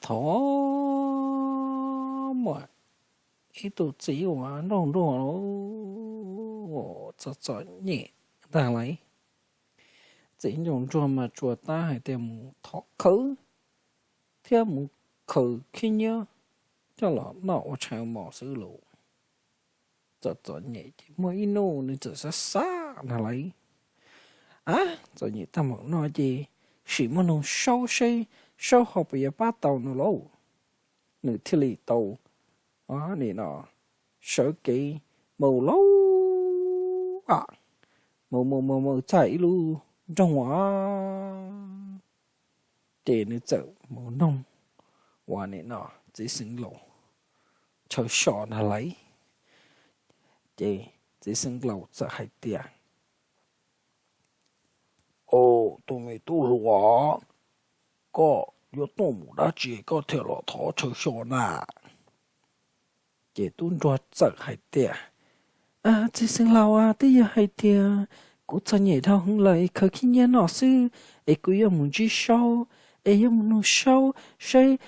Thov muaj ib tug txiv uas nraug nruag txom txom nyem ntag lauj. Txiv nraug nruag mas tsuas tab hais tias mus thov khawv thiab mus khaws khib nyiab coj los noj ua tshais mos xwb lauj. Txom txom nyem ces muaj ib hnub nws txawm xav xav ntag lauj, a, txom nyem tag npaum no ces sim muab noog Saub seb Saub ho puas yuav pab tau no lauj. Nws thiaj li tau nim no sawv kev mus lauj, mus mus mus mus txog ib lub nroog os, ces nws txawm mus noog uas nim no txiv xeev laus chaw so ntag lauj. Ces txiv xeev laus txawm hais tias, Au, tus me tub hluas, koj yuav tuaj mus dab tsi koj thiaj los thov chaw so na? Ces tub ntsuag txawm hais tias, Txiv xeev laus, twb yog hais tias kuv txom nyem dhau heev lawm es khaws khib nyiab noj xwb, es kuv yuav mus ntsib Saub, es yuav mus noog Saub seb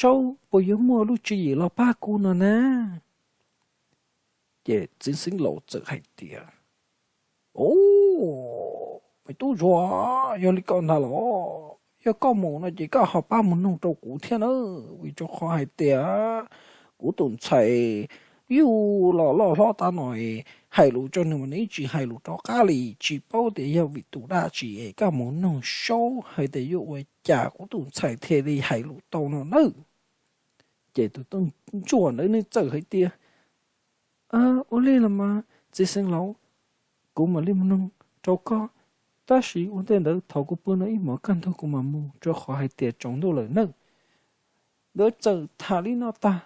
Saub puas yuav muaj lub tswv yim los pab kuv no na. Ces txiv xeev laus txawm hais tias, Au, me tub ntsuag, yog li ko ntag los, yog koj mus no ces koj ho pab mus noog rau kuv thiab na, vim rau qhov hais tias kuv tus ntxhais yuav los loj hlob tab no, hais lus rau nws mas nws tsis hais lus rov qab li, tsis paub tias yog vim tus dab tsi es koj mus noog Saub hais tias yuav ua cas kuv tus ntxhais thiaj li hais lus tau no nawb. Ces tus tub ntsuag ntawd nws txawm hais tias, Ua li los mas txiv xeev laus, kuv mam li mus noog rau koj, tab sis ua ntej ntawd thov kuv pw no ib hmos kaj ntug kuv mam mus, rau qhov hais tias tsaus ntuj lawm nawb. Nkawd txawm tham li no tag,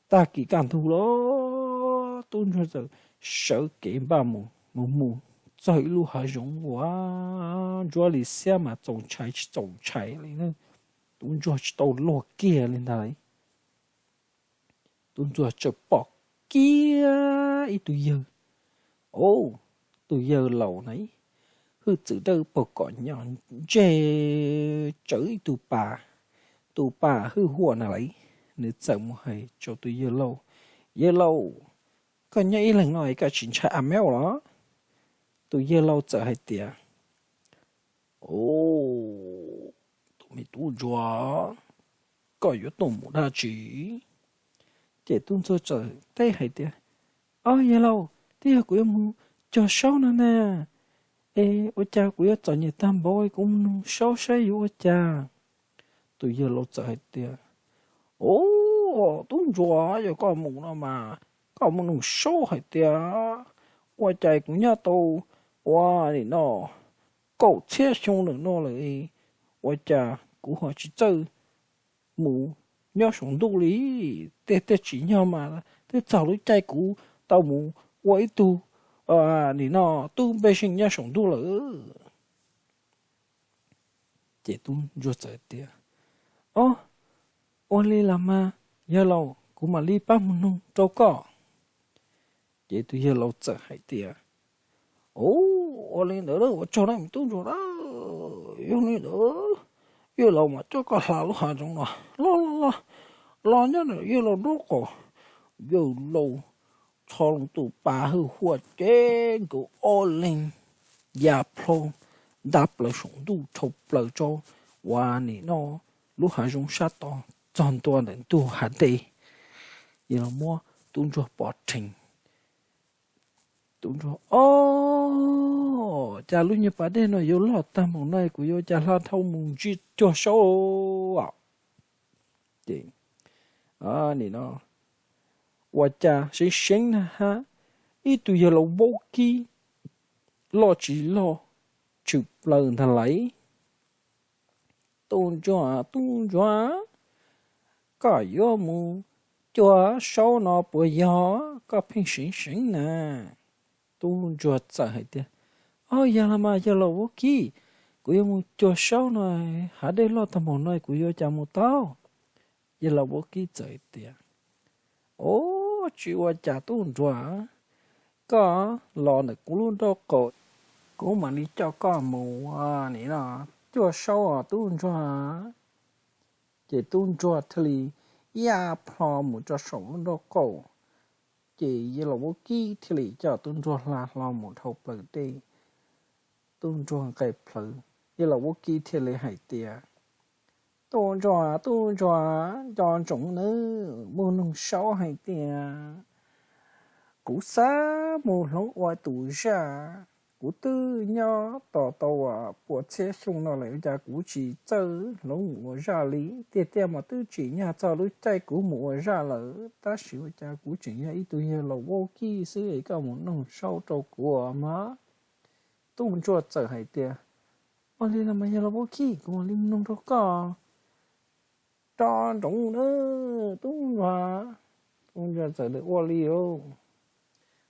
tag kis kaj ntug los tub ntsuag txawm sawv kev npaj mus mus mus txog ib lub hav zoov uas ntsuab li xiab mas txaus ntshai tsis txaus ntshai li, tub ntsuag tsis tau luag kiag li ntag. Tub ntsuag txawm pom kiag ib tug yawg, tus yawg laus na, hwj txwm dawb paug kom nyo ntseg tsawv ib tug pas, tus pas hwj huam na lauj. Nws txawm mus hais rau tus yawg laus, Yawg laus, koj nyob ib leeg no es koj tsis ntshai a mev los? Tus yawg laus txawm hais tias, Tus me tub ntsuag, koj yuav tuaj mus dab tsi? Ces tub ntsuag txawm teb hais tias, Au yawg laus, twb yog kuv yuav mus cuag Saub no na, es ua cas kuv yuav txom nyem tag npaum kuv mus noog Saub saib yuav ua cas. Tus yawg laus txawm hais tias, Au, tub ntsuag, yog koj mus no mas koj mus noog Saub hais tias ua cas kuv nyob tau ua li no kaum txhiab xyoo lawm no lawm, ua cas kuv ho tsis txawj mus nyob saum ntuj li. Tej teb tsim nyog mas twb txog lub caij kuv tau mus ua ib tug nim no tub npej zeej nyob saum ntuj lawm. Ces tub ntsuag txawm tias, Au, ua li los mas yawg laus, kuv mam li pab mus noog rau koj. Ces tus yawg laus txawm hais tias, Au, ua li ntawd ua tsaug na me tub ntsuag na. Yog li ntawd yawg laus mam coj koj hla lub hav zoov no los, los nyob ntawm yawg laus nraub qaum. Yawg laus rho loo tus pas hwj huam ces nkawd ob leeg ya plho nta plaws saum ntuj dhau plaws rau uas nim no lub hav zoov sab tod txog ntua ntawm ntug hav dej. Yawg laus muab tub ntsuag pov rhees. Tub ntsuag, Au, cas lub nyuag pas dej no yuav loj tag npaum no, kuv yuav ua cas hla dhau mus ntsib cuag Saub? Ces nim no ua cas seev seev na hab, ib tug yawg laus vaub kib loj tsis loj tshwm plaws ntag lauj. Tub ntsuag, tub ntsuag, koj yuav mus cuag Saub no puas yog? Koj pheej seev seev na. Tub ntsuag txawm hais tias, Au, yog los mas yawg laus vaub kib, kuv yuav mus cuag Saub no, hav dej loj tag npaum no kuv yuav ua cas mus tau? Yawg laus vaub kib txawm hais tias, Au, tsis ua cas tub ntsuag, koj los ntawm kuv lub nraub qaum, kuv mam li coj koj mus nim no cuag Saub os tub ntsuag. Ces tub ntsuag thiaj li ya plho mus rau saum lub nraub qaum, ces yawg laus vaub kib thiaj li coj tub ntsuag hla hlo mus dhau plaws dej. Tub ntsuag nqes plawv, yawg laus vaub kib thiaj li hais tias, Tub ntsuag, tub ntsuag, nco ntsoov nawb, muaj noog saub hais tias kuv xav mus hloov ua tus zaj. Kuv twb nyob tos tau puas txhiab xyoo no lawm, ua cas kuv tsis txawj hloov mus ua zaj li? Tiag tiag mas twb tsim nyog txog lub caij kuv mus ua zaj lawm, tab sis ua cas kuv tseem yog ib tug yawg laus vaub kib xwb es koj mus noog saub rau kuv mas? Tub ntsuag txawm hais tias, Ua li los mas yawg laus vaub kib, kuv mam li noog rau koj. Nco ntsoov nawb, tub ntsuag. Tub ntsuag txawm tias, Ua li os.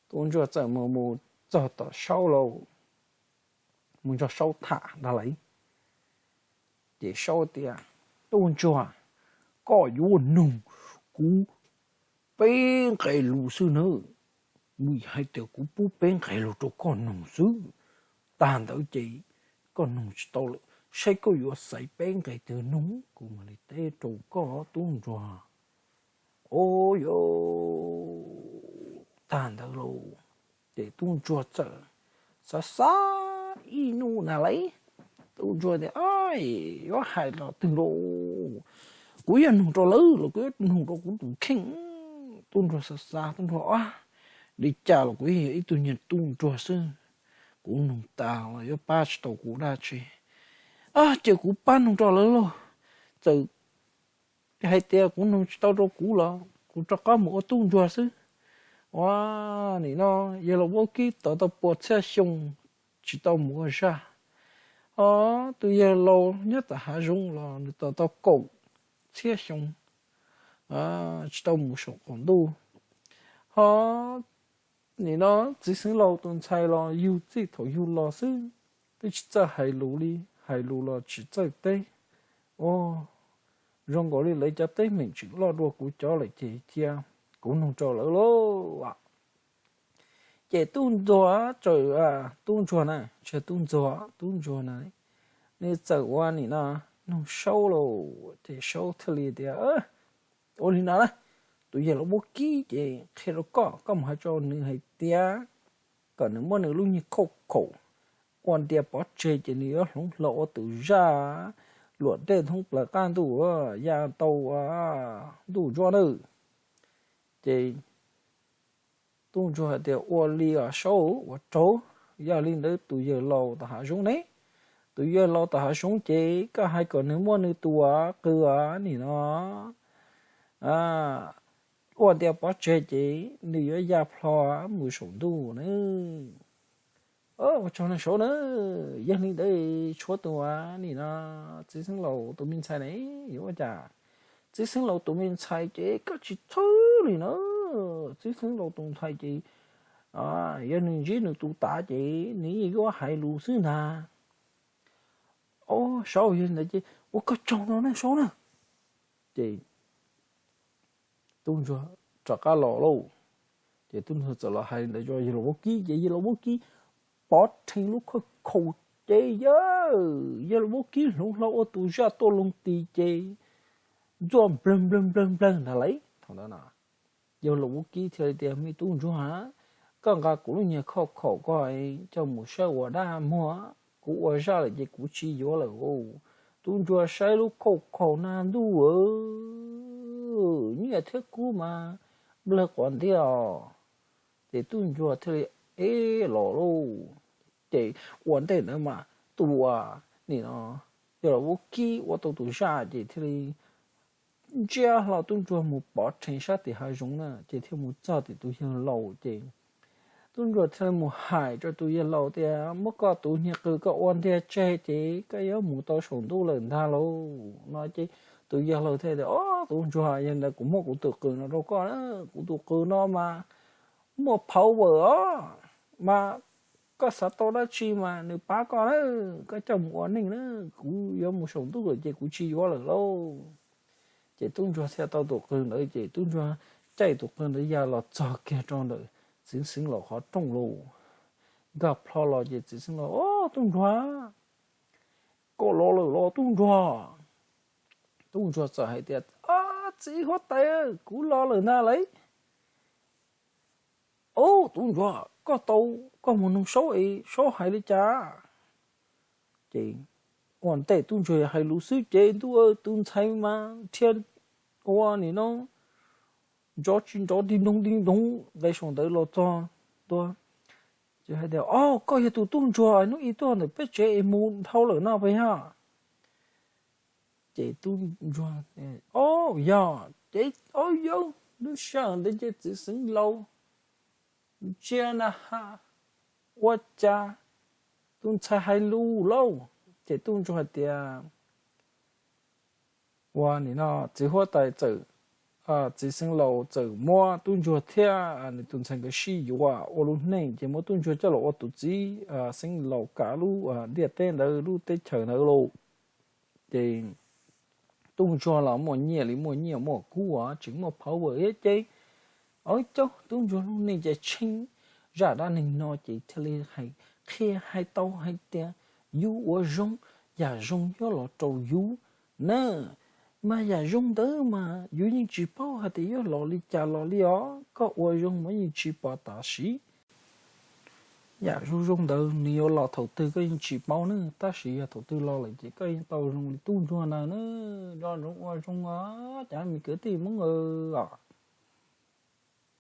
Tub ntsuag txawm mus mus txog tom saub lawm, mus nrog saub tham ntag lauj. Ces saub tias, Tub ntsuag, koj yuav noog kuv peb nqe lus xwb nawb, vim hais tias kuv pub peb nqe lus rau koj noog xwb. Tag ntawd ces koj noog tsis tau lawm, saib koj yuav xaiv peb nqe twg noog, kuv mam li teb rau koj, tub ntsuag. Au, tag ntawd lauj, ces tub ntsuag txawm xav xav ib hnub ntag lauj. Tub ntsuag tias, Yuav hais los twg lauj? Kuv yuav noog rau lawv los kuv yuav noog rau kuv tus kheej? Tub ntsuag xav xav, tub ntsuag, Li cas los kuv yog ib tug niag tub ntsuag xwb, kuv noog tas los yuav pab tsis tau kuv dab tsi. Ces kuv pab noog rau lawv lauj, txawm hais tias kuv noog tsis tau rau kuv los kuv rov qab mus ua tub ntsuag xwb. Ua, nim no yawg laus vaub kib tos tau puas txhiab xyoo tsis tau mus ua zaj, ho tus yawg laus nyob tom hav zoov los nws tos tau kaum txhiab xyoo tsis tau mus saum qaum ntuj, ho nim no txiv xeev laus tus ntxhais los yug txij thaum yug los xwb, twb tsis txawj hais lus li, hais lus los tsis txawj teb. Au, zoo nkaus li lawv cov teeb meem tseem loj dua kuv cov lawm ces cia kuv noog rau lawv lauj. Ces tub ntsuag, tub ntsuag na, tsis tub ntsuag, tub ntsuag na, nws txawm ua nim no noog saub lauj, ces saub thiaj li tias, Ua li no na, tus yawg laus vaub kib ces qhia rau koj, koj mus hais rau nws hais tias kom nws muab nws lub niag khauj khaum ua ntia pov tseg ces nws yuav hloov hlo ua tus zaj luam dej thoob plaws qab ntuj ya tau ntuj ntsuab nawb. Ces tub ntsuag hais tias, Ua li os saub, ua raug. Yog li ntawd tus yawg laus tom hav zoov ne, tus yawg laus tom hav zoov ces koj hais kom nws muab nws tus qws nim no ua ntia pov tseg ces nws yuav ya plho mus saum ntuj na. Ua tsaug na saub na, yog li ntawd tshuav tus nim no txiv xeev laus tus me ntxhais ne, yuav ua cas? Txiv xeev laus tus me ntxhais ces koj tsis txhawj li na. Txiv xeev laus tus ntxhais ces yog nws ntsib nws tus tav ces nws yeej yuav hais lus xwb ntag. Au, saub, yog li ntawd ces ua koj tsaug no na saub na. Ces tub ntsuag rov qab los lauj. Ces tub ntsuag txawm los hais li ntawd rau yawg laus vaub kib ces yawg laus vaub kib pov rhees lub khauj khaum ces yawg, yawg laus vaub kib hloov hlo ua tus zaj tuaj loo tis ces ntxuaj nplawg nplawg nplawg nplawg ntag lauj. Thaum ntawd yawg laus vaub kib thiaj li tias, Me tub ntsuag, koj nqa kuv lub niag khauj khaum ko coj mus saib ua dab muag, kuv ua zaj lawm ces kuv tsis yuav lawm. Tub ntsuag saib lub khauj khaum na, ntuj, nyiaj thiab kub mas nplawg quav ntiag os. Ces tub ntsuag thiaj li ev los lauj. Ces ua ntej ntawd mas tus nim no yawg laus vaub kib ua tau tus zaj ces thiaj li ntsiab hlo tub ntsuag mus pov rhees sab tim hav zoov na, ces thiaj mus txog tim tus yawg laus ces tub ntsuag thiaj li mus hais rau tus yawg laus tias, Muab koj tus niag qws koj ua ntiag tseg ces koj yuav mus tau saum ntuj lawm ntag lauj no ces tus yawg laus thiaj tias, Au, tub ntsuag, yog li ntawd kuv muab kuv tus qws no rau koj na, kuv tus qws no mas muaj power os, mas koj xav tau dab tsi mas nws pab koj na, koj coj mus ua neej na, kuv yuav mus saum ntuj lawm ces kuv tsis yuav lawm lauj. Ces tub ntsuag thiaj tau tus qws ntawd ces tub ntsuag caij tus qws ntawd ya los txog kiag rau ntawm txiv xeev laus qhov rooj lauj. Nkag plho los ces txiv xeev laus, Au, tub ntsuag, koj los lawm los tub ntsuag? Tub ntsuag txawm hais tias, Txiv huab tais, kuv los lawm na lauj. Au, tub ntsuag, koj tau, koj mus noog saub es saub hais li cas? Ces ua ntej tub ntsuag hais lus xwb ces ntuj, tus ntxhais mas thiaj ua nim no nrov tsis nrov, dig noog dig noog nqe saum ntawd los txog ntua. Ces hais tias, Au, koj yog tus tub ntsuag hnub ib tuaj ntawm peb tsev es mus dhau lawm no puas yog? Ces tub ntsuag, Au, yog. Ces, Au, yog, lub sij hawm ntawd ces txiv xeev laus ntsia na has, ua cas tus ntxhais hais lus lauj? Ces tub ntsuag hais tias, ua nim no txiv huab tais txawm, txiv xeev laus txawm muab tub ntsuag thiab nws tus ntxhais nkawd sib yuav ua lub neej, ces muab tub ntsuag coj los ua tus txiv xeev laus kav lub ntiaj teb ntawd, lub teb chaws ntawd lauj. Ces tub ntsuag los muaj nyiaj li muaj nyiaj muaj kub, tseem muaj power thiab ces, au, tub ntsuag lub neej ces tsheej zaj dab neeg no ces thiaj li qhia hais tau hais tias yus ua zoo, yam zoo yuav los rau yus na. Mas yam zoo ntawd mas yus yeej tsis paub hais tias yuav los li cas los li os. Koj ua zoo mas yeej tsis pom tam sim. Yam zoo zoo ntawd nws yuav los thaum twg koj yeej tsis paub ne, tab sis yog thaum twg los lawm ces koj yeej tau zoo li tub ntsuag na. Nco ntsoov ua zoo os cov me kwv tij Hmoob os.